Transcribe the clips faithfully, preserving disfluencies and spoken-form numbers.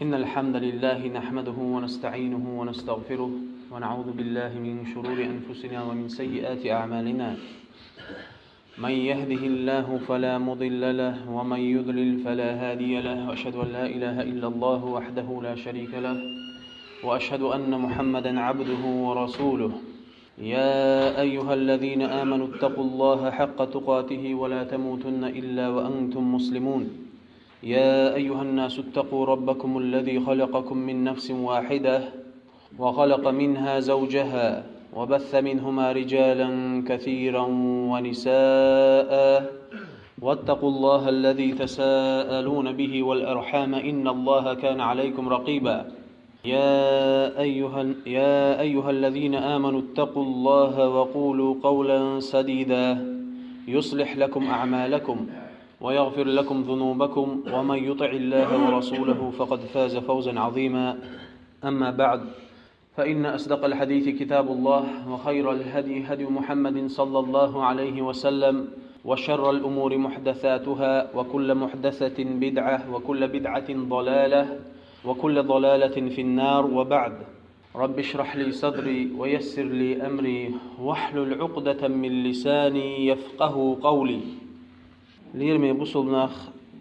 إن الحمد لله نحمده ونستعينه ونستغفره، ونعوذ بالله من شرور أنفسنا ومن سيئات أعمالنا. من يهده الله فلا مضل له، ومن يضلل فلا هادي له، وأشهد أن لا إله إلا الله وحده لا شريك له، وأشهد أن محمدا عبده ورسوله. يا أيها الذين آمنوا اتقوا الله حق تقاته ولا تموتن إلا وأنتم مسلمون. يا أيها الناس اتقوا ربكم الذي خلقكم من نفس واحدة وخلق منها زوجها وبث منهما رجالا كثيرا ونساء، واتقوا الله الذي تساءلون به والأرحام إن الله كان عليكم رقيبا. يا أيها، يا أيها الذين آمنوا اتقوا الله وقولوا قولا سديدا يصلح لكم أعمالكم ويغفر لكم ذنوبكم ومن يطع الله ورسوله فقد فاز فوزا عظيما. أما بعد، فإن أصدق الحديث كتاب الله، وخير الهدي هدي محمد صلى الله عليه وسلم، وشر الأمور محدثاتها، وكل محدثة بدعة، وكل بدعة ضلالة، وكل ضلالة في النار، وبعد. رب اشرح لي صدري ويسر لي أمري واحلل عقدة من لساني يفقهوا قولي. Лераме бусулнах,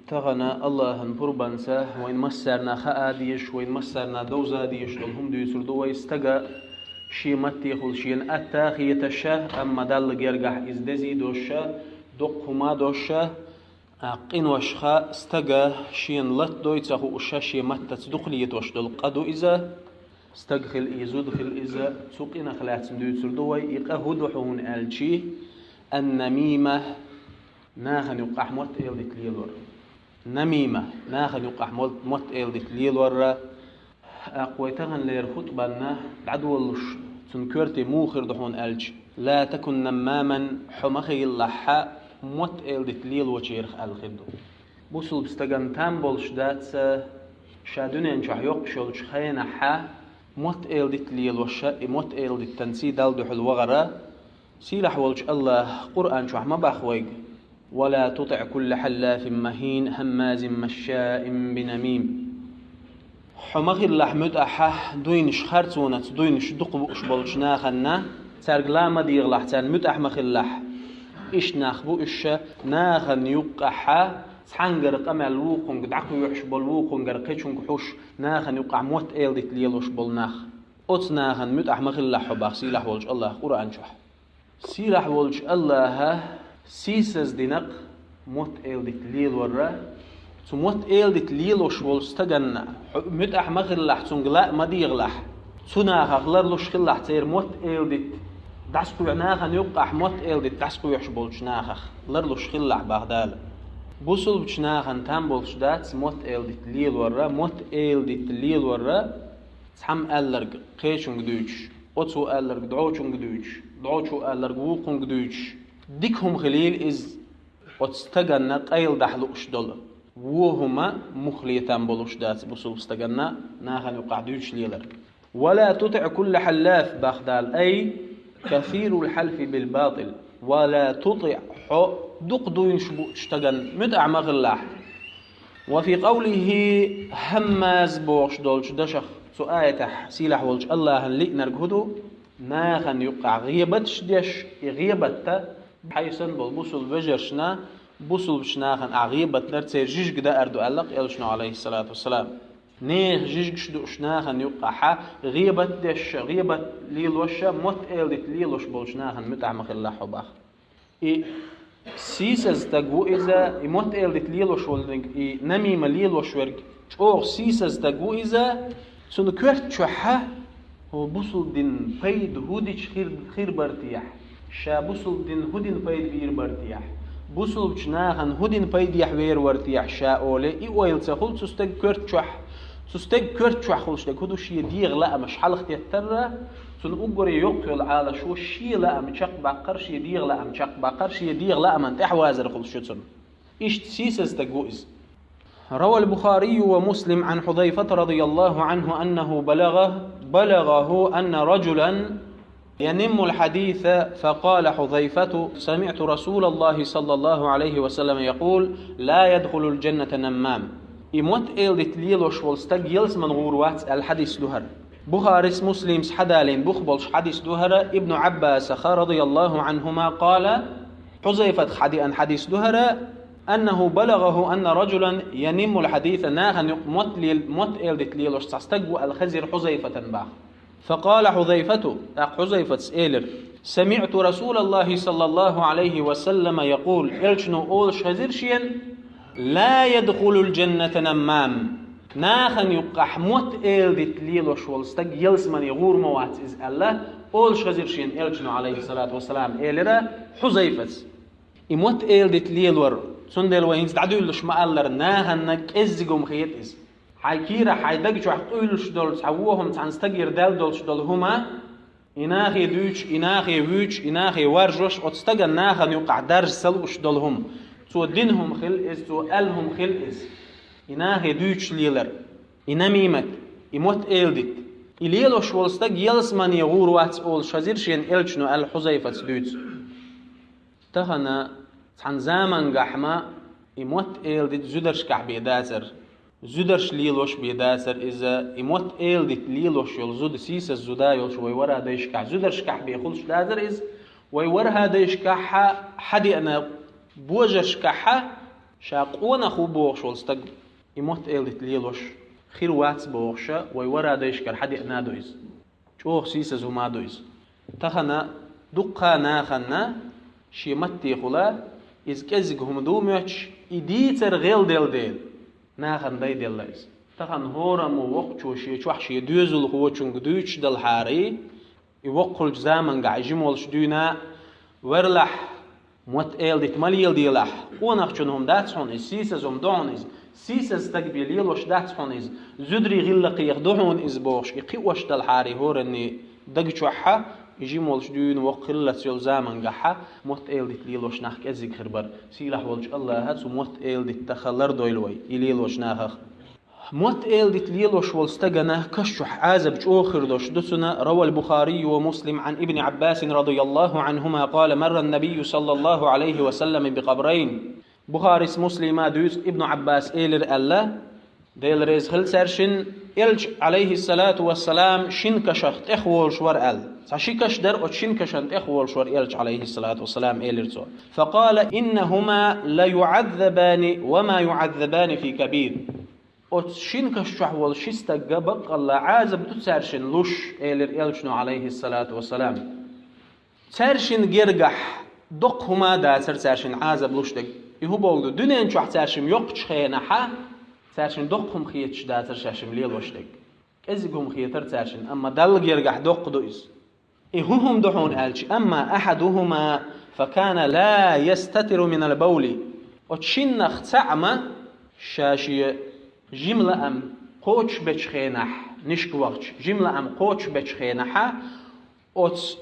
тахана Аллахьан пурбанца вайн массарна хаа дезаш, вайн массарна довза дезаш долу хӀума дуьйцур ду вай. Стага шен маттехула шена атта хеташа, амма Далла гергахь иза дезий доша, доккха хӀума доша, а, къиношха стага шена латдой ца хууша, шен маттаца дукха летош долу къа ду иза. Стаг хила и, зуда хила иза, цу къинах лаьцна дуьйцур ду вай. И къа хӀу ду хьуна аьлчи, ан-намима, нахана юккъахь мотт-эладита лелор. Намима, нахана юккъахь мотт, мотт-эладита лелорра. Аккха вай таханлера хутбанна дӀадолалуш, цунна коьрте муха хир ду хьуна аьлча, ла такун наммаман, хьо ма хилалахьа мотт-эладита лелочарах аьлла хир ду. Бусулба стагана там болуш дац, ша дуьнен чохь йоккхуш йолчу хенахьа мотт-эладита лелоша, и мотт-эладитанций Далла дуьхьал вахара. Сийлахь волчу Аллаха Къуръан чохь ма баха вайга: «Ва ла тутиъ кулла хьаллафин махин, хьаммазин машшаин бинамим». Хьо ма хилалахь муьтӀахьа дуйнаш, харцонаца дуйнаш дукха бууш болчу наханна, цаьрга ла ма дегӀалахь, царна муьтӀахь ма хилалахь. Иштта нах бу уьш, нахана юккъахьа цхьаьнгара къамел вукхунга дӀакхоьхьуш болу, вукхунгара кхечунга хьуш, нахана юккъахь мотт-эладита лелош болу нах. Оцу нахана муьтӀахь ма хилалахь хьо, баха сийлахь волчу Аллаха Къуръан чохь. Сийлахь волчу Аллаха сийсаздина-кх мотт-эладита лелорра. Цу мотт-эладита лелош волу стаганна хьо муьтӀахь ма хилалахь, цунга ла а ма дегӀалахь. Цу нахах ларлуш хилалахь, церан мотт-эладита дӀасакхоьхьу, нахана юккъахь мотт-эладита дӀасакхоьхьуш болчу нахах ларлуш хилалахь, баха Дала. Бусулбачу нахана там болуш дац мотт-эладита лелорра, мотт-эладита лелорра цхьамма аьлларг кхечунга дуьйцуш, оцо аьлларг дӀочунга дуьйцуш, дӀочо аьлларг вукхунга дуьйцуш. Дика хӀума хилийла иза, оцу стаганна къайладахь лууш долу. Вон хӀума муххале там болуш дац бусулба стаганна нахана юккъахь дуьйцуш лелар. «Ва ла тутиъ кулла хьаллаф», баха Дала, ай, касирул хьалфи бил батил. «Ва ла тутиъ», хьо дукха дуйнаш буучу стаганна муьтӀахь ма хилалахь. «Ва фи къавлихи хьаммаз» бохуш долчу дашах цу аятехь сийлахь волчу Аллахьан лиънарг хӀун ду? Нахана юккъахь гӀебаташ деш, и гӀебатта хьайсан болу бусулба вежаршна, бусулбачу нахана ахь гӀебат дар церан жижиг даар ду аьлла-кх элчано, алейхиссалату вассалам. Нехан жижигаш дууш, нахана юккъахьа гӀебат деш, гӀебат лелош, мотт-эладита лелош болчу нахана муьтӀахь ма хилалахь хьо, баха. И сийсаз стаг ву иза, и мотт-эладита лелош волниг, и намима лелош верг чӀогӀа сийсаз стаг ву иза, цунна коьрта чохьа хӀу бусулба дин пайда хӀудича хир, хир бартехь, ша бусулба дин хӀу дин пайда бийр бартехь, бусулбачу нахана хӀу дин пайдехь вер вартехь ша оле, и ойла ца хуьлу цу стаг коьрта чохь. Цу стаг коьрта чохь хуьлуш дерг хӀу ду шен дегӀан лаамаш хьалха теттарра, цунна уггаре йоккха йолу Ӏалашо шен лаам чекхбаккхар, шен дегӀан лаам чекхбаккхар, шен дегӀан лааман тӀаьхьавазар хуьлуш ю цунна. Иштта сийсаз стаг ву иза. روى البخاري ومسلم عن حذيفة رضي الله عنه أنه بلغه، بلغه أن رجلا ينم الحديث، فقال حذيفة: سمعت رسول الله صلى الله عليه وسلم يقول: لا يدخل الجنة نمام. И мотт-эладита лелош волу стаг ялсамане гӀур вац аьлла хьадис ду хӀара. Бухарис, Муслимс хьадалийна бух болуш хьадис ду хӀара, Ибну Ӏаббасаха, радияллаху Ӏанхума, къала, Хьузайфатах хьадеана хьадис ду хӀара, аннаху балагӀаху анна раджулан яниммул хьадиса, нахана юкъа мотт лел-, мотт-эладита лелош цхьа стаг ву аьлла хезира Хьузайфатан баха. Факъала Хьузайфату, тӀаккха Хьузайфатс элира: «СамиӀту Расулаллахи саллаллаху Ӏалайхи ва саллама якъул», элчано олуш хезира шена: «Ла ядхулул джанната наммам». Нахана юккъахь мотт-эладита лелош волу стаг ялсамане гӀур ма вац иза аьлла, олуш хезира шена элчано, Ӏалайхи салату вассалам, элира Хьузайфатс. И мотт-эладита лелор, цундела вай хӀинца дӀадуьйлуш ма-аллара, нахана кӀеззиг хӀума хета иза. Хьайн кийрахь, хьайн даг чохь къуьйлуш долу цхьа вон хӀума, цхьана стагера даьлла долуш долу хӀума, и нахе дуьйцуш, и нахе вуьйцуш, и нахе варжош, оцу стагана нахана юккъахь даржа ца лууш долу хӀума. Цо дина хӀума хила иза, цо аьлла хӀума хила иза. И нахе дуьйцуш лелар, и намимат, и мотт-эладита. И лелош волу стаг ялсамане гӀур вац олуш хезира шена элчано аьлла Хьузайфатс дуьйцу. Тахана цхьана замангахь ма и мотт-эладита зударшкахь бен дацара. Зударша лелош бен дацара иза, и мотт-эладита лелош йолу зуда сийсаза зуда йолуш вай вархӀ дайшкахь, зударшкахь бен хуьлуш дацара иза, вай вархӀ дайшкахь хьадеана божаршкахь ша къонах ву бохуш волу стаг и мотт-эладита лелош хир вац бохуша, вай вархӀ дайшкара хьадеана ду иза. ЧӀогӀа сийсаза хӀума ду иза. Тахана дуккха нахана шен маттехула, иза кӀеззиг хӀума ду моьттуш, и дийцар гӀелделла дела, нахана дайделла иза. Тахана хӀораммо воккхачо шен чохь шен доьзалхочуьнга дуьйцуш далахьарий, и воккхалчу замангахь и жима волуш дуьйна, верлахь, мотт-эладита ма леладелахь, къонахчун хӀума дац хьуна иза, сийсаза хӀума ду хьуна иза, сийсаза стаг бен лелош дац хьуна иза, зударий гӀиллакхех ду хьуна иза бохуш, и кхиош далахьарий хӀоранний даг чохьа, и жима волуш дуьйна воккха хиллалц йолу замангахьа, мотт-эладита лелош нах кӀеззиг хир бара. Сийлахь волчу Аллаха цу мотт-эладитаха лардойла вай, и лелош нахах. Мотт-эладита лелош волу стагана каш чохь Ӏазаб чӀогӀа хир долуш ду цуьнан, равал Бухарий ва Муслим Ӏан Ибни Ӏаббасин радияллаху Ӏанхума къала марра набийю саллаллаху Ӏалайхи ва саллама бикъабрайн. Бухарис, Муслима дуьйцу Ибну Ӏаббас элира аьлла, Дела реза хила цаьршин, Элча, Ӏалайхиссалату вассалам, шин кашах тӀехволуш вара аьлла. Цхьа ши каш дара, оцу шин кашан тӀехволуш вара Элча, Ӏалайхиссалату вассалам, элира цо. Факъала: «Иннахума ла юӀаззабани ва ма юӀаззабани фи кабир». Оцу шин каш чохь волу ши стагга баккъалла Ӏазаб ду цаьршинна луш, элира Элчано, Ӏалайхиссалату вассалам. Цаьршинна гергахь доккха хӀума дацара цаьршинна Ӏазаб луш дерг. И хӀун боху ду? Дуьнен чохь цаьршимма йоккхачу хенахьа, цаьршинна доккха хӀума хеташ дацара шаьршимма лелош дерг. КӀезиг хӀума хетара цаьршинна, амма Далла гергахь доккха ду иза. И хӀун хӀума ду хьуна аьлча, амма ахьадухума факана ла ястатиру минал бавли. Оцу шиннах цхьаъ ма ша шен жима лаам кхочушбечу хенахь, нишка вахча, жима лаам кхочушбечу хенахьа, оцу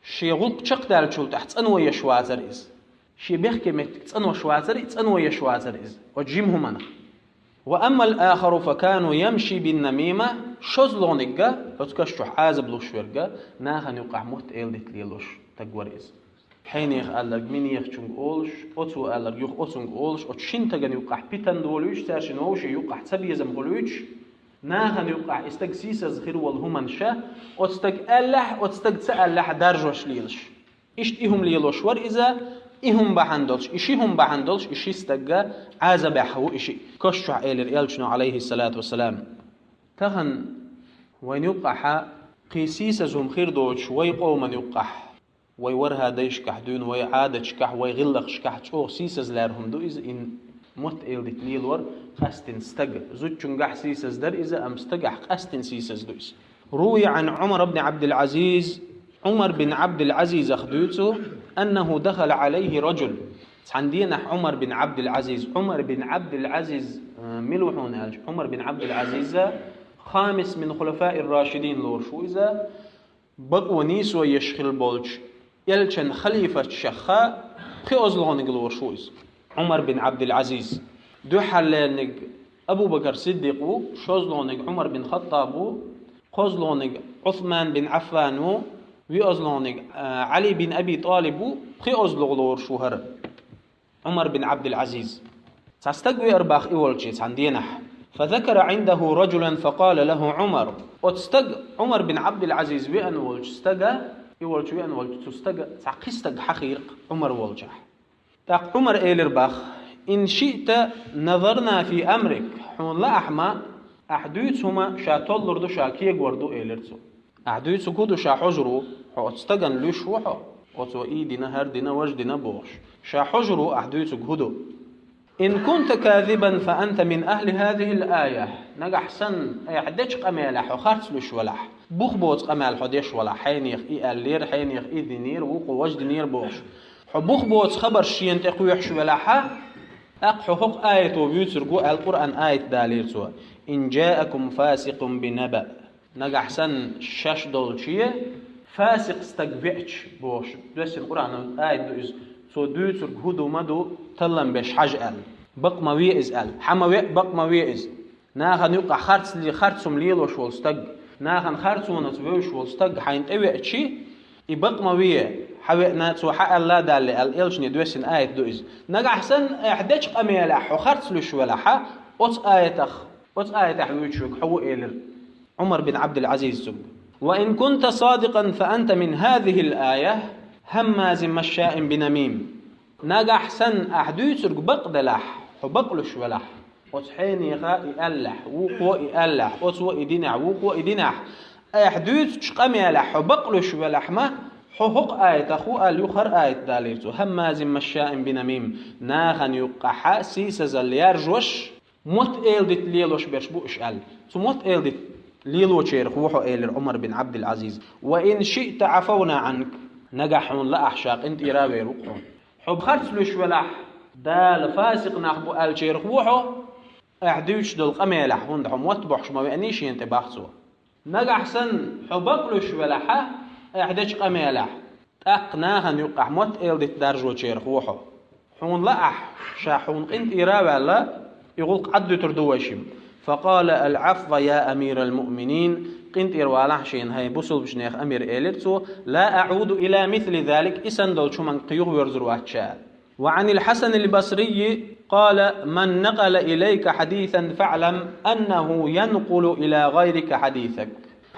шен гӀуллакх чекхдаьллачул тӀаьхьа цӀано еш вацара иза. Шен бехке меттиг цӀанош вацара, и цӀано еш вацара иза. Оцу жима хӀуманах. Ва аммал ахару факану ямши бин намима, шозлагӀнигга, оцу каш чохь Ӏазаб луш верга, нахана юкъахь мотт-эладита лелош стаг вара иза. Хьенех аьлларг минехачуьнга олуш, оцо аьлларг юха оцуьнга олуш, оцу шин стагана юкъахь питан долуьйтуш, цаьршинна вовшийн юкъахь цабезам хуьлуьйтуш, нахана юкъахь и стаг сийсаза хир волу хӀуманаш, оцу стаг аьллехь, оцу стаг ца аьллехь даржош лелаш. Иштта и хӀума лелош вара иза, и хӀума бахьана долуш, и ши хӀума бахьана долуш, и ши стагга Ӏазабехь ву и шиъ. Каш чохь элира Элчано, Ӏалайхиссалату вассалам. Тахана вайна юккъахьа кхин сийсаза хӀума хир доцуш вай къоман юккъахь, вай вархӀа дайшкахь дуьйна, вай Ӏадаташкахь, вай гӀиллакхашкахь чӀогӀа сийсаза лаьрра хӀума ду иза, и мотт-эладита лелор къаьстина стага. Зудчуьнгахь сийсаза дара иза, амма стагахь къаьстина сийсаза ду иза. روي عن عمر بن عبد العزيز, Ӏумар бин Ӏабдул-Ӏазизах дуьйцу, أنه دخل عليه رجل. Цхьана денахь Ӏумар бин Ӏабдул-Ӏазиз, Ӏумар бин Ӏабдул-Ӏазиз, э, мила ву хьуна аьлча, Ӏумар бин Ӏабдул-Ӏазиза, خامس من الخلفاء الراشدين лоруш ву иза, бакъо нийсо еш хилла болчу элчан халифаташах пхиозлагӀниг лоруш ву иза, Ӏумар бин Ӏабдул-Ӏазиз. Дуьххьарлерниг Абу-Бакар Сиддикъ ву, шозлагӀниг Ӏумар бин Хаттаб ву, кхозлагӀниг Ӏусман бин Ӏаффан ву, виозлагӀниг, а, Ӏали бин Аби ТӀалиб ву, пхиозлагӀа лоруш ву хӀара Ӏумар бин Ӏабдул-Ӏазиз. Цхьа стаг веара боху и волчу цхьана денахь. فذكر عنده رجلا فقال له عمر. Оцу стага, Ӏумар бин Ӏабдул-Ӏазиз веана волчу стага, и волчу веана волчу цу стага цхьа кхин стаг хьахийра-кх Ӏумар волчохь. ТӀаккха Ӏумар элира боху: «إن شئت نظرنا في أمرك». Хьуна лаахь ма, ахь дуьйцу хӀума ша толлур ду, ша кегор ду, элира цо. Ахь дуьйцург хӀун ду ша хьожур ву, хьо оцу стагана луьйш ву хьо, оцо и дина, хӀара дина, важа дина бохуш. Ша хьожур ву ахь дуьйцург хӀун ду. «إن كنت كاذبا فأنت من أهل هذه الآية». Нагахь санна, айхьа дечу къамелехь хьо харц луьйш велахь, бух боцу къамел хьо деш велахь, хьенех и аьллера, хьенех и динера, вукхо важа динера бохуш. Хьо бух боцу хабарш шена тӀе кхоьхьуш велахьа, тӀаккха хьо хӀокху аято вуьйцург ву аьлла Къуръан аят далийра цо: «إن جاءكم فاسق بنبأ». Нагахь санна шаьш долче, фасикъ стаг веача, бохуш, доьссина Къуръанан аят ду иза, цо дуьйцург хӀун ду ма ду, таллам беш хьажа аьлла. Бакъ ма ве иза аьлла. Хьан ма веа, бакъ ма ве иза. Нахана юккъахь харц ле-, харц хӀума лелош волу стаг, нахана харцонаца вевзаш волу стаг хьайна тӀевеачи, и бакъ ма ве, хьан веана, цо хьан аьлла а далле аьлла, элчане доьссина аят ду иза. Нагахь санна, айхьа дечу къамелехь хьо харц луьйш велахьа, оцу аятах, оцу аятехь вуьйцуш верг хьо ву, элира Ӏумар бин Ӏабдул-Ӏазиз цуьнга. «وإن كنت صادقا فأنت من هذه الآية هماز مشاء بنميم». Нагахь санна ахь дуьйцург бакъ делахь, хьо бакъ луьйш велахь, оцу хьенеха и аьллехь, вукхо и аьллехь, оцо и динехь, вукхо и динехь, айхьа дуьйцучу къамелехь хьо бакъ луьйш велахь ма, хьо хӀокху аятах ву аьлла юха хӀара аят далийра цо: «هماز مشاء بنميم». Нахана юккъахьа сийсазалла яржош, мотт-эладита лелош берш бу уьш аьлла. Цу мотт-эладита лелочерах ву хьо, элира Ӏумар бин Ӏабдул-Ӏазиз. «وإن شئت عفونا عنك». Нагахь хьуна лаахь ша къинтӀера а вер ву-кх хьуна. Хьо харц луьйш велахь, Дала фасикъ нах бу аьллачерах ву хьо, айхьа дуьйцуш долу къамелехь, хӀунда хьо мотт бохьуш ма веаний шена тӀе, бах цо. Нагахь санна, хьо бакъ луьйш велахьа, айхьа дечу къамелехь, тӀаккха нахана юккъахь мотт-эладита даржочерах ву хьо. Хьуна лаахь, ша хьуна къинтӀера а ваьлла, и гӀуллакх Ӏаддуьтур ду вай шимма. «فقال: العفو يا أمير المؤمنين». КъинтӀера валахь шена, хӀай бусулбачу нехан амир, элира цо, «لا أعود إلى مثل ذلك», и санна долчу хӀуманга кхин юхаверзур вац ша. «وعن الحسن البصري قال: من نقل إليك حديثا فاعلم أنه ينقل إلى غيرك حديثك».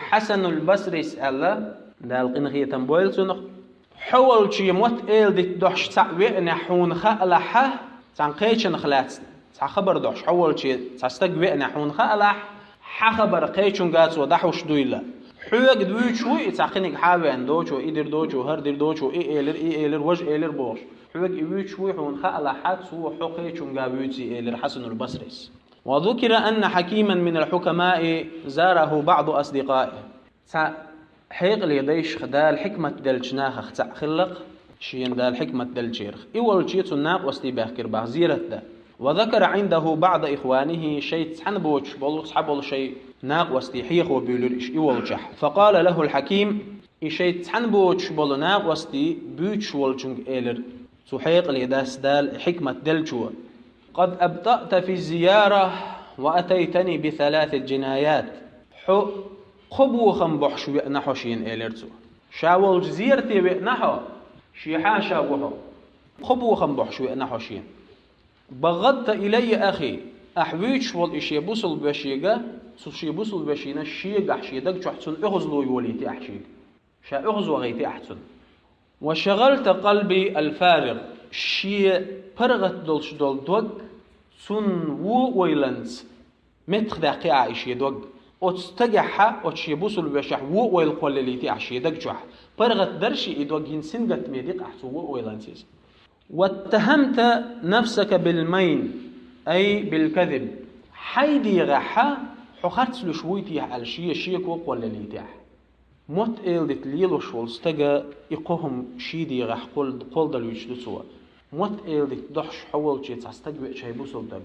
Хьасанул Басрис аьлла, Дала къинхетам бойла цунах, хьо волче мотт-эладита дохьуш цхьаъ веанехь хьуна хаалахьа, цхьана кхечанах лаьцна цхьа хабар дохьуш хьо волче цхьа стаг веанехь хьуна хаалахь, хьан хабар кхечунга цо дӀахьуш дуйла. Хьоьга вуьйцуш ву и, цхьа кхиниг хьан а веана, дочо и дир, дочо хӀара дир, дочо и элира, и элира, важа элира бохуш. Хьоьга и вуьйцуш вуй хьуна хаалахьа, цо хьо кхечунга вуьйций, элира Хьасанул Басрис. «وذكر أن حكيما من الحكماء زاره بعض أصدقائه». Цхьа хьекъале дайшах Дала хьикмат деллачу нахах цхьаъ хилла-кх, шена Дала хьикмат деллачарах. И волче цунна накъостий баьхкира бах зерат дан. «وذكر عنده بعض إخوانه», шайца цхьаьна боцуш болу, цхьаболу шайн накъостий хьехо буьйлира иша и волчохь. «فقال له الحكيم», и шайца цхьаьна боцуш болу накъостий буьйцуш волчунга элира цу хьекъале дас Дала хьикмат деллачо: «قد أبطأت في الزيارة وأتيتني بثلاث جنايات». Хьо кхо бохам бохьуш веана хьо шена, элира цо. Ша волчу зерате веана хьо, шен хьаша ву хьо. Кхо бохам бохьуш веана хьо шена. «بغضت إلي أخي», ахь вуьйцуш волу и шен бусулба вешега, цу шен бусулба вешина шегахь шен даг чохь цунна оьгӀазло йолийти ахь шега. Ша оьгӀазвахийти ахь цунна. «وشغلت قلبي الفارغ», шен паргӀат долуш долу дог цунна вон ойланца меттахдаккхи ахь и шен дог. Оцу стагехьа, оцу шен бусулба вешехь вон ойла кхоллалийти ахь шен даг чохь. ПаргӀат дарши и дог, хӀинца сингаттаме ди-кх ахь цу вон ойланца иза. «واتهمت نفسك بالمين، أي بالكذب». Хьайн дегӀахьа хьо харц луьйш вуй техьа аьлла, шен шеко кхоллалийтехь. Мотт-эладита лелош волу стага и кхо хӀума шен дегӀахь кхол-, кхолладалуьйтуш ду цо. Мотт-эладита дохьуш хьо волче цхьа стаг веача, хӀай бусулба стаг,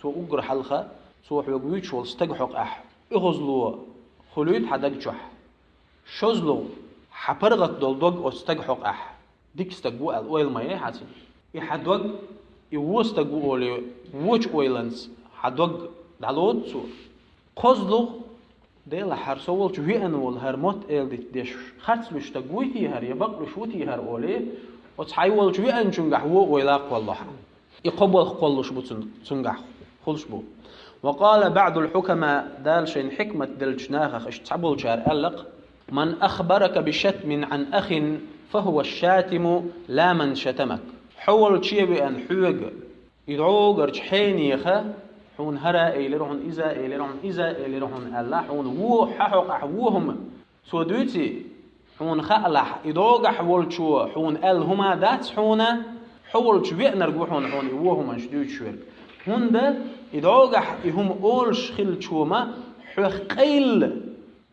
цо уггар хьалха, цо хьоьга вуьйцуш волу стаг хьокъехь оьгӀазло хуьлуьйту хьан даг чохь. ШозлагӀа, хьан паргӀат долу дог оцу стаг хьокъехь дика стаг ву аьлла ойла ма яй хьан цуьнан. И хьан дог, и вон стаг ву олий, вочу ойланца хьан дог дӀалоцу цо. КхозлагӀа, делахь хӀара со волчу веана волу хӀара мотт-эладита деш харц луьйш стаг вуй те хӀара, я бакъ луьйш ву те хӀара олий, оцу хьайн волчу веанчуьнгахь вон ойла а кхолло хьан. И кхо болх кхоллуш бу цун-, цуьнгахь, хуьлуш бу. وقال بعض الحكماء, Дала шайна хьикмат деллачу нахах иштта цхьаболчара аьлла-кх: من أخبرك بشتم عن أخ فهو الشاتم لا من شتمك. Хьо волче веана хьоьга и дӀогарчу хьенеха, хьуна хӀара а элира хьуна, иза а элира хьуна, иза а элира хьуна аьлла, хьуна вон, хьан хьокъехь вон хӀума цо дуьйций, хьуна хаалахь, и дӀогахь волчо хьуна аьлла хӀума дац хьуна, хьо волчу веанарг ву хьуна, хьуна и вон хӀуманаш дуьйцуш верг. ХӀунда и дӀогахь и хӀума олуш хиллачо ма хьох къайла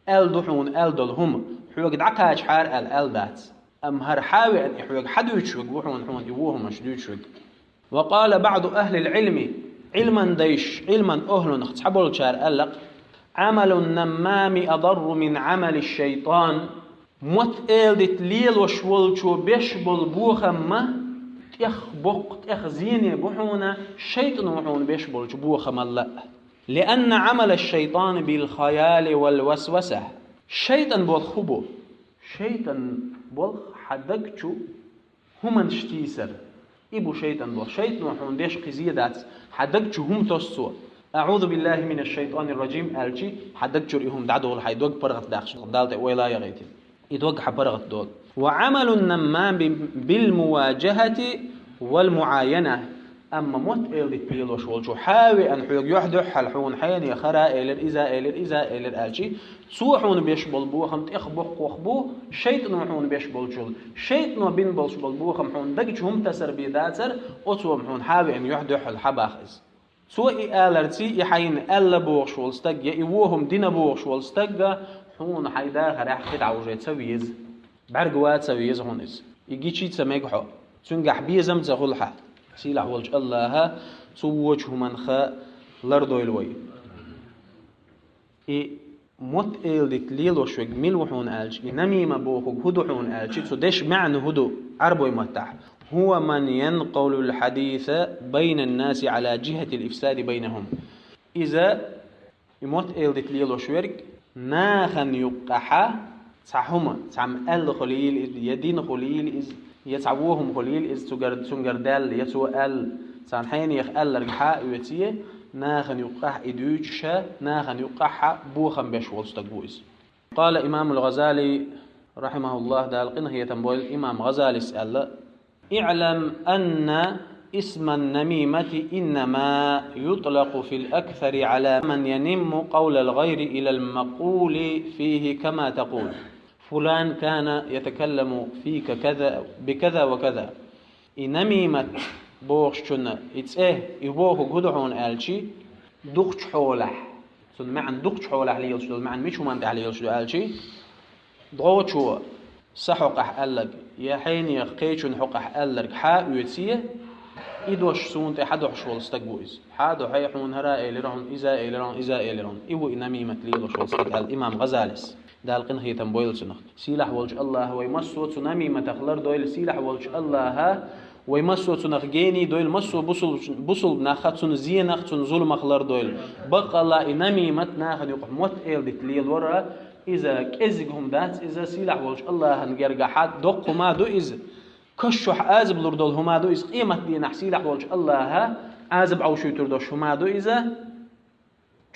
аьлла ду хьуна аьлла долу хӀума, хьоьга дӀакхачахьара аьлла, аьлла дац. Амма хӀара хьан веана и хьоьга хьан дуьйцуш верг ву хьуна, хьуна и вон хӀуманаш дуьйцуш верг. وقال بعض أهل العلم, Ӏилман дайш, Ӏилман охӀлунах цхьаболчара аьлла-кх: عمل النمام أضر من عمل الشيطان. Мотт-эладита лелош волчо беш болу бохам ма тӀех боккха, тӀех зене бу хьуна, шайтӀано хьуна беш болчу бохамалла а. لأن عمل الشيطان بالخيال والوسوسة. ШайтӀан болх хӀун бу? ШайтӀан болх хьан даг чу хӀуманаш тийсар. И бу шайтӀан болх. ШайтӀано хьуна деш кхин зен дац, хьан даг чу хӀума тосу цо. أعوذ بالله من الشيطان الرجيم аьлчи, хьан даг чуьра и хӀума дӀадолу, хьайн дог паргӀатдаккха, Далла тӀе ойла а яхийтина. И дог хьан паргӀатдолу. وعمل النمام بالمواجهة والمعاينة. Амма мотт-эладита лелош волчо хьан веана хьоьга юьхь-дуьхьал хьуна хьенеха хӀара а элира, иза а элира, иза а элира аьлчи, цо хьуна беш болу бохам тӀех боккхах бу, шайтӀано хьуна беш болчул. ШайтӀано бина болуш болу бохам хьуна даг чу хӀума тасар бен дацара, оцо-м хьуна хьан веана юьхь-дуьхьал хьан баха иза. Цо и аларций, и хьайна аьлла бохуш волу стаг, я и вон хӀума дина бохуш волу стагга хьуна хьайн дахарехь кхидӀа уже ца веза. БӀаьрга ван ца веза хьуна иза. И гичий ца мега хьо. Цуьнгахь безам ца хуьлу хьан. Сийлахь волчу АллахӀа цу вочу хӀуманах лардойла вай. И мотт-эладита лелош верг мила ву хьуна аьлча, и намима бохург хӀун ду хьуна аьлча, цу дешан маьӀна хӀун ду Ӏарбойн маттахь? هو من ينقل الحديث بين الناس على جهة الإفساد بينهم. Иза, и мотт-эладита лелош верг, нахана юккъехьа цхьа хӀума, цхьамма аьлла хуьлийла иза, я дина хуьлийла иза, я цхьа вон хӀума хуьлийла иза цуьнгара, цуьнгара даьлла, я цо аьлла, царна хьенеха аьлларг хьан а оьций, нахана юккъехь и дуьйцуш, нахана юккъехь бохам беш волу стаг ву иза. قال الإمام الغزالي رحمه الله, Дала къинхетам бойла, имам ГӀазалис аьлла: اعلم أن اسم النميمة إنما يطلق في الأكثر على من ينم قول الغير إلى المقول فيه كما تقول: فلان كان يتكلم فيك كذا، بكذا وكذا. И намимат бохучунна и цӀе, и бохург хӀун ду хьуна аьлчи, дукхачу хьолахь, цунна маьӀна дукхачу хьолахь лелаш долу маьӀна мича хӀуманна тӀехь лелаш ду аьлчи, дӀочо сан хьокъехь аьлларг, я хьенеха кхечун хьокъехь аьлларг хьан а оьций, и дош суна тӀе хьан дохьуш волу стаг ву иза. Хьан а дохьий, хьуна хӀара а элира хьуна, иза а элира хьуна, иза а элира хьуна. И ву и намимат лелош волу стаг аьлла имам ГӀазалис. Дала къинхетам бойла цунах. Сийлахь волчу АллахӀа вай массо а цу намиматах лардойла, сийлахь волчу АллахӀа вай массо а цунах гений дойла, массо а бусул-, бусулба нахха цунна зенах, цунна зуламах лардойла. Баккъалла и намимат, нахана юкъахь мотт-эладита лелор а, иза кӀеззиг хӀума дац, иза сийлахь волчу АллахӀан гергахьа доккха хӀума ду иза. Каш чохь Ӏазап лур долу хӀума ду иза, къематдийнахь сийлахь волчу АллахӀа Ӏазап Ӏовшуьйтур долуш хӀума ду иза.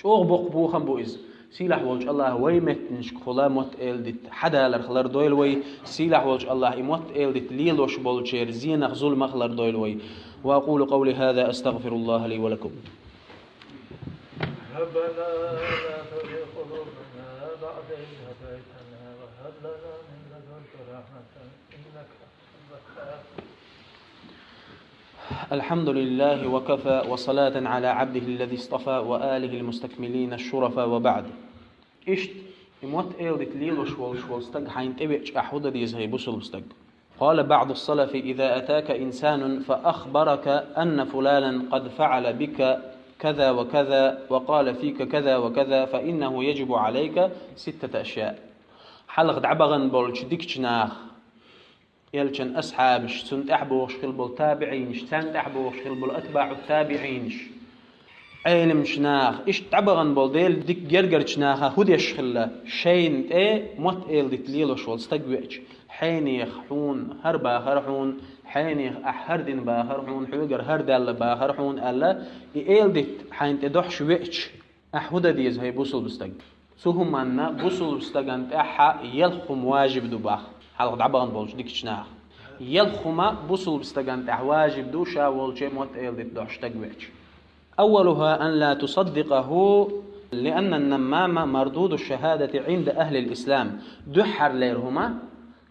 ЧӀогӀа боккха бохам бу иза. Сийлахь волчу АллахӀа вай меттанашкахула мотт-эладита хьадаларх лардойла вай. Сийлахь волчу АллахӀа и мотт-эладита лелош болчеран зенах, зуламах лардойла вай. وأقول قولي هذا أستغفر الله لي ولكم. ربنا لا تزغ قلوبنا بعد إذ هديتنا وهب لنا من لدنك رحمة إنك أنت الوهاب. الحمد لله وكفى وصلاة على عبده الذي اصطفى وآله المستكملين الشرفاء وبعد. Иштта, и мотт-эладита лелош волуш волу стаг хьайна тӀевеачкъахь хӀун дан деза, хӀай бусулба стаг? قال بعض السلف: إذا أتاك إنسان فأخبرك أن فلانا قد فعل بك كذا وكذا وقال فيك كذا وكذا فإنه يجب عليك ستة أشياء. Хьалха дӀабахана болчу дикачу наха, элчан асхьабаш, цунна тӀаьхьа бохуш хилла болу табиӀинаш, царна тӀаьхьа бохуш хилла болу атбаӀу табиӀинаш, Ӏеламчу наха, иштта дӀабахана болу Делан дика гергарчу наха хӀун деш хилла, шайна тӀе мотт-эладита лелош волу стаг веача, хьенеха хьуна хӀара бахара хьуна, Хьенех ахь хӀара дина бахар хьуна, хьоьгара хӀара даьлла бахар хьуна аьлла, и эладитта хьайна тӀе дохьуш веача, ахь хӀун дан деза, хӀай бусулба стаг? Цу хӀуманна бусулба стагана тӀехьа ялх хӀума важиб ду бах, хьалха дӀабахана болчу дикачу наха. Ялх хӀума бусулба стагана тӀехь важиб ду, ша волче мотт-эладитта дохьуш стаг веача. أولها أن لا تصدقه، لأن النمام مردود الشهادة عند أهل الإسلام. Дуьххьарлера хӀума,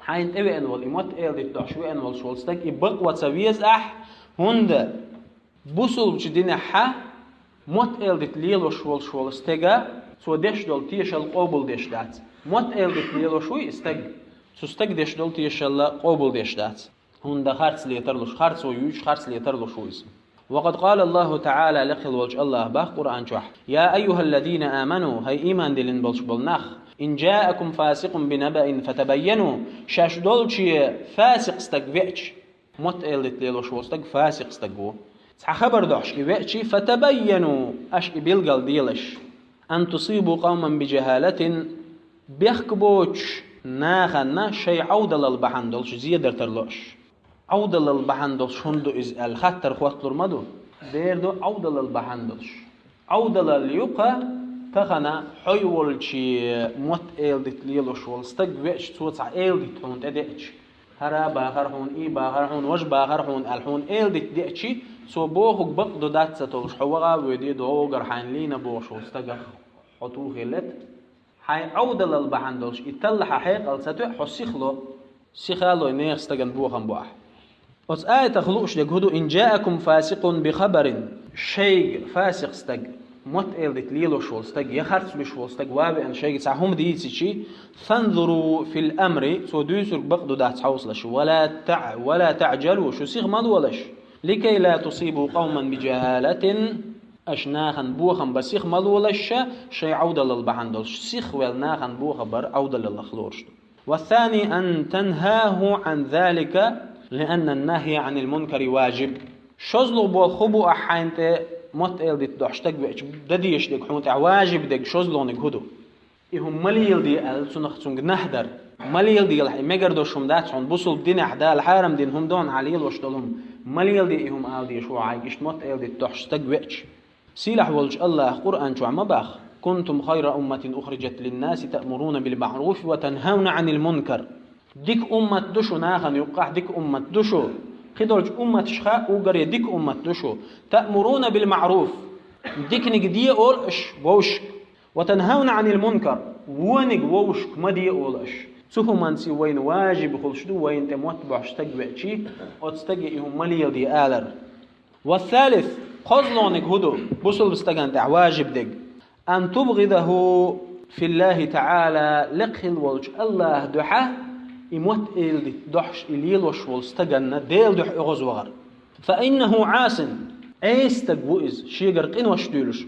хьайна тӀе веана волу, и мотт-эладитта дохьуш веана волуш волу стаг, и бакъ ван ца веза ахь, хӀунда бусулбачу динехьа мотт-эладитта лелош волуш волу стега цо деш долу тешалла къобалдеш дац. Мотт-эладитта лелош вуй и стаг, цу стаг деш долу тешалла къобалдеш дац. ХӀунда харц летар луш, харцо юьйцуш, харц летар луш ву иза. وقد قال الله تعالى, лекха хилла волчу АллахӀа бах Къуръан чохь: يا أيها الذين آمنوا, хӀай ийман диллина болуш болу нах, إن جاءكم فاسق بنبأ فتبينوا, шаьш долче фасикъ стаг веача, мотт-эладитта лелош волу стаг фасикъ стаг ву. Цхьа хабар дохьуш и веача, فتبينوا, аша и билгал делаш. أن تصيبوا قوما بجهالة, бехк боцуш нахана шайн Ӏовдалал бахьана долуш зедар тарло аша. Ӏовдалал бахьана долуш хӀунда ду иза аьлла хаттар хотталур ма ду. Дера ду Ӏовдалал бахьана долуш. Ӏовдалал ю-кха тахана хьо волче мотт-эладитта лелош волу стаг веача, цо цхьа эладитта хьуна тӀедеача. ХӀара бахар хьуна, и бахар хьуна, важа бахар хьуна аьлла хьуна эладитта деача, цо бохург бакъ ду дац ца толуш, хьо ваха а воьдий, догӀур хьайна лийна бохуш волу стагах хьо тухийлета. Хьайн Ӏовдалал бахьана долуш и талла хьан хьекъал ца тоьа, хьо сихло, сихалой нехан стагана бохам бу ахь. Оцу аятах лууш дерг хӀун ду: إن جاءكم فاسق بخبر, шайга фасикъ стаг, мотт-эладитта лелош волу стаг, я харц луьйш волу стаг ван веана шайга цхьа хӀума дийцичи, فانظروا في الأمر, цо дуьйцург бакъ ду дац хьовсалаш, ولا تع-, ولا تعجلوا, шу сих ма лолаш, لكي لا تصيبوا قوما بجهالة, аша нахана бохам бан сих ма лолаш ша, шайн Ӏовдалал бахьана долуш, сих ваьлла нахана бохам бар Ӏовдалаллах лоруш ду. والثاني أن تنهاه عن ذلك، لأن النهي عن المنكر واجب. ШозлагӀа болх хӀун бу ахь хьайна тӀе мотт-эладитта дохьуш стаг веача, дан дезаш дерг хьуна тӀехь важиб дерг шозлагӀниг хӀун ду? И хӀума ма леладе аьлла, цунах цуьнга нахь дар. Ма леладелахь, и мегар долуш хӀума дац хьуна, бусулба динехь Дала хьарам дина хӀума ду хьуна хьан лелош долу хӀума. Ма леладе и хӀума ала дезаш ву хьайга, иштта мотт-эладитта дохьуш стаг веача. Сийлахь волчу АллахӀа Къуръан чохь ма бах: كنتم خير أمة أخرجت للناس تأمرون بالمعروف وتنهون عن المنكر. Дика уммат ду шу нахана юккъахь, дика уммат ду шу. Кхидолчу умматашха уггаре дика уммат ду шу. تأمرون بالمعروف. Диканиг де олу аша вовшашка. وتنهون عن المنكر. Вониг вовшашка ма де олу аша. Цу хӀуманца вайна важиб хуьлуш ду, вайна тӀе мотт бохьуш стаг веачи, оцу стаге и хӀума ма леладе алар. والثالث, кхозлагӀниг хӀун ду, бусулба стагана тӀехь важиб дерг? أن تبغضه في الله تعالى, лекха хилла волчу АллахӀа дуьхьа, и мотт-эладитта дохьуш и лелош волу стаганна Делан дуьхьа оьгӀазвахар. فإنه عاص, Ӏеса стаг ву иза, шегара къинош дуьйлуш.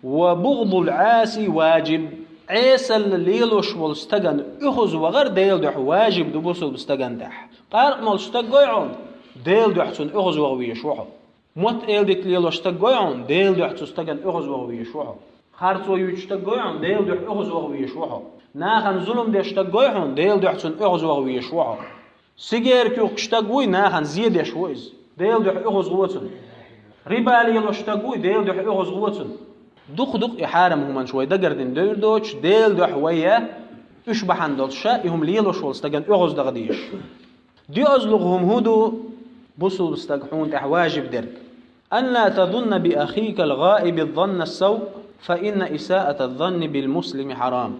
وبغض العاصي واجب, Ӏесалла лелош волу стагана оьгӀазвахар Делан дуьхьа важиб ду бусулба стагана тӀехь. Къаркъа молуш стаг гой хьуна, Делан дуьхьа цунна оьгӀазваха везаш ву хьо. Мотт-эладитта лелош стаг гой хьуна, Делан дуьхьа цу стагана оьгӀазваха везаш ву хьо. Харцо юьйцуш стаг гой хьуна, Делан дуьхьа оьгӀазваха везаш ву хьо. Нахана зулам деш стаг гой хьуна, Делан дуьхьа цунна оьгӀазваха везаш ву хьо. Сигерка юхкуш стаг вуй, нахана зе деш ву иза. Делан дуьхьа оьгӀазваха цунна. Риба лелош стаг вуй, Делан дуьхьа оьгӀазваха цунна. Дукха-дукха и хьарам хӀуманаш вай дагардина девр доцуш, Делан дуьхьа вай я, уьш бахьана долуш ша и хӀума лелош волу стагана оьгӀазваха дезаш. ДоьазлугӀа хӀума хӀун ду бусулба стаг хьуна тӀехь важиб дерг? أن لا تظن بأخيك الغائب الظن السوء، فإن إساءة الظن بالمسلم حرام.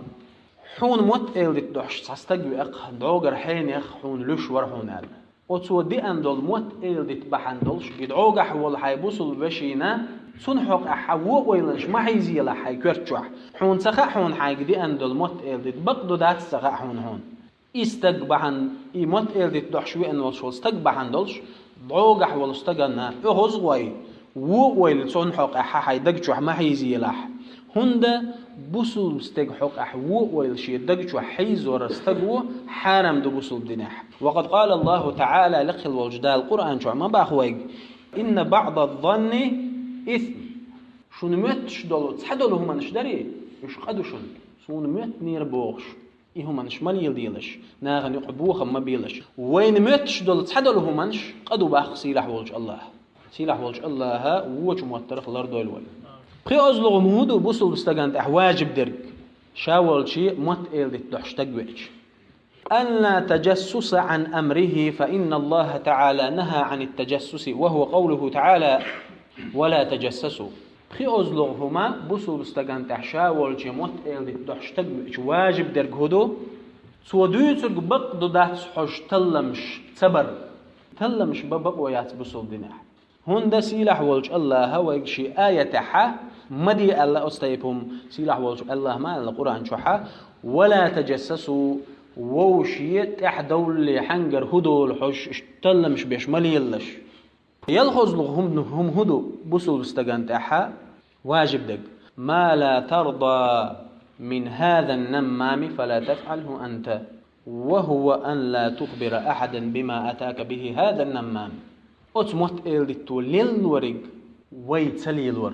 Хьуна мотт-эладитта дохьуш цхьа стаг веаккха, дӀогара хьенех хьуна луьш вара хьуна аьлла. Оцо деана долу мотт-эладитта бахьана долуш, и дӀогахь волу хьайн бусулба вешина, цунна хьокъехь хьан вон ойланаш ма хьийзаелахь хьайн коьрта чохь. Хьуна ца хаьа хьуна хьайга деана долу мотт-эладитта бакъ ду дац ца хаьа хьуна хьуна. И стаг бахьана, и мотт-эладитта дохьуш веана волуш волу стаг бахьана долуш, дӀогахь волу стагана оьгӀазвахай, вон ойла цунна хьокъехь хьайн даг чохь ма хьийзаелахь. ХӀунда бусулба стеган хьокъехь вон ойла шен даг чохь хьийзор стаг ву, хьарам ду бусулба динехь. وقد قال الله تعالى, лекха хилла волчу Дала Къуръан чохь ма бах вайга: إن بعض الظن إثم. Шуна моьттуш долу, цхьадолу хӀуманаш дарий, уьш къа ду шуна. Суна моьттинера бохуш. И хӀуманаш ма леладелаш, нахана юкъахь бохам ма белаш. Вайна моьттуш долу цхьадолу хӀуманаш къа ду боху сийлахь волчу АллахӀа. Сийлахь волчу АллахӀа вочу моттарх лардойла вай. ПхоьазлугӀа хӀума хӀун ду бусулба стагана тӀехь важиб дерг? Ша волчу мотт эладита дохьуш стаг веача. ألا تجسس عن أمره، فإن الله تعالى نهى عن التجسس، وهو قوله تعالى: ولا تجسسوا. ПхоьазлугӀа хӀума бусулба стагана тӀехь ша волчу мотт эладита дохьуш стаг веача важиб дерг хӀун ду? Цо дуьйцург бакъ ду дац хьожуш талламаш ца бар. Талламаш бан бакъо яц бусулба динехь. ХӀунда сийлахь волчу АллахӀа вайга шен аятехьа ма де аьлла оцу тайпа хӀума, сийлахь волчу АллахӀа ма аьлла Къуръан чохьа: «Ва ла таджассасу», вовшийн тӀаьхьадовлале хьаьнгара хӀун долу хьожуш, иштта талламаш беш ма лелалаш. ПхоьазлугӀа хӀума, хӀума хӀун ду бусулба стагана тӀехьа важиб дерг? «Ма ла тарда мин хӀаза ан-наммами, фа ла тафӀалхӀу анта». «Ва хӀува ан ла тухбира ахьадан бима атака бихӀи хӀаза ан-наммам». Оцу мотт эладитто лелориг вай ца лелор.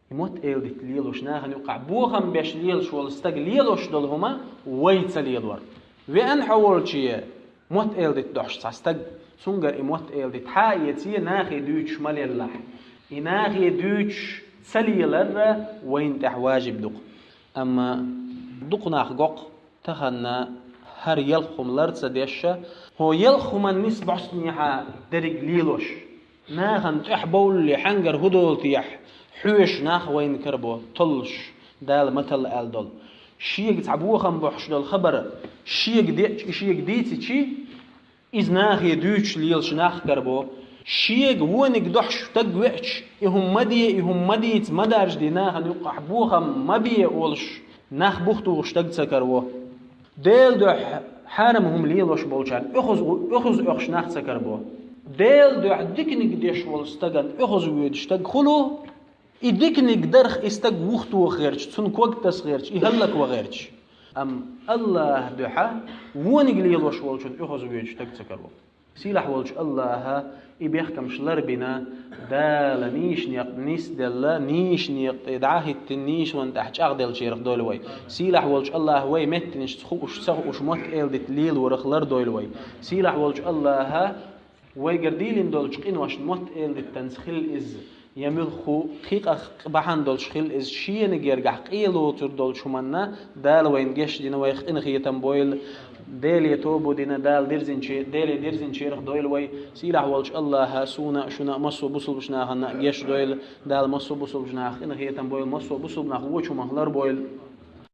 И мотт эладита лелош, нахана юкъахь бохам беш лелаш волу стаг лелош долу хӀума вай ца лелор. Веана хьо волче мотт эладита дохьуш цхьа стаг, цуьнгара и мотт эладита хьа а эций, нахе дуьйцуш ма леллахь. И нахе дуьйцуш ца лелар вайна тӀехь важиб ду-кх. Амма дукха нах го-кх, тахана хӀара ялх хӀума лар ца деш, хӀо ялх хӀуманна нисбоцнехьа дерриг лелош. Нахана тӀаьхьабовлале хьаьнгара хӀун долу техьа хьоьжуш нах вайна карабо, толлуш, Дала ма талла аьлла долу. Шега цхьа бохам бохьуш долу хабар шега деъча, и шега дийцичи, иза нахе дуьйцуш лелаш нах карабо. Шега вониг дохьуш стаг веача, и хӀума ма де, и хӀума ма дийца, ма даржаде, нахана юккъахь бохам ма бе олуш, нах бухтухуш стаг ца караво. Делан дуьхьа хьарам хӀума лелош болчарна оьхуз-, оьхуз оьхуш нах ца карабо. Делан дуьхьа диканиг деш волу стагана оьхуз воьдуш стаг хуьлу, и диканиг дарх и стаг вухтоха гӀерташ, цунна ког таса гӀерташ, и хӀаллакван гӀерташ. Амма АллахӀан дуьхьа вониг лелош волчун оьхуз воьдуш стаг ца караво. Сийлахь волчу АллахӀа и бехкамаш ларбина, Дала нийса некъ нисделла, нийса некъа тӀе дӀа а хӀиттина, нийса ван тӀехь чӀагӀделлачарах дойла вай. Сийлахь волчу АллахӀа вай меттанашца хууш, ца хууш мотт эладита лелорах лардойла вай. Сийлахь волчу АллахӀа вайгара дийлина долчу къиношна мотт эладиттанца хила иза, я муьлхха кхин къах бахьана долуш хила иза, шена гергахь къе лоцур долчу хӀуманна Дала вайна гечдина, вайх къинхетам бойла. Деле тоба дина, Дала дирзинче-, Деле дирзинчарах дойла вай. Сийлахь волчу АллахӀа суна а, шуна а, массо а бусулбачу нахана а гечдойла. Дала массо а бусулбачу нахах къинхетам бойла, массо а бусулба нах вочу хӀумах ларбойла.